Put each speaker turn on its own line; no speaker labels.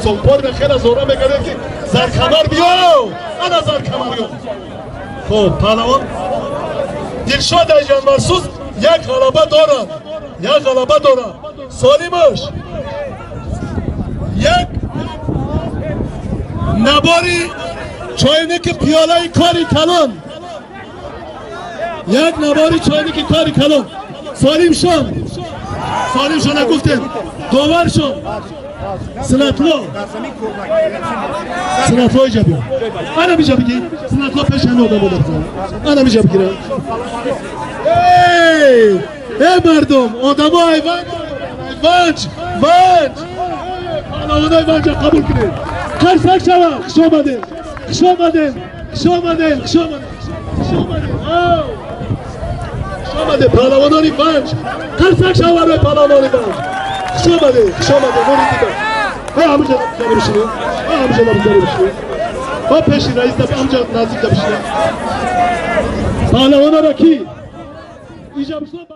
сол пор хела зора мекардем ки заркамар биё, ана заркамар биё. Хуб, паҳлавон Дилшод Айҷанбарсуз як ғалаба дорад, як ғалаба дорад. Солимаш як набори чойники пиёлаи кори калон, як набори чойники кори калон. Солимшон, Солимшона гуфтем, доваршон Синатло, Синатло иҷа биё, ана биҷа бигир, Синатло пеш ҳами одам бода бизан, ана биҷа бигира. Эй, эй мардум, одамо ай Ванҷ, Ванҷ, Ванҷ, паҳлавонои Ванҷа қабул кунед. Қарсак шава, хуш омадед, хуш омадед, хуш омадед, хуш омадед, хуш омадед, хуш омадед, паҳлавонони Ванҷ, қарсак шава барои паҳлавонони Ванҷ. Хуш омадед, хуш омадед, нури дида. Ҳа, ҳамҷа бишинед, ҳа, ҳамҷа бишинед, ҳа, пеши раис ҳамҷа наздик бишинед. Паҳлавонора ки иҷа бишинед.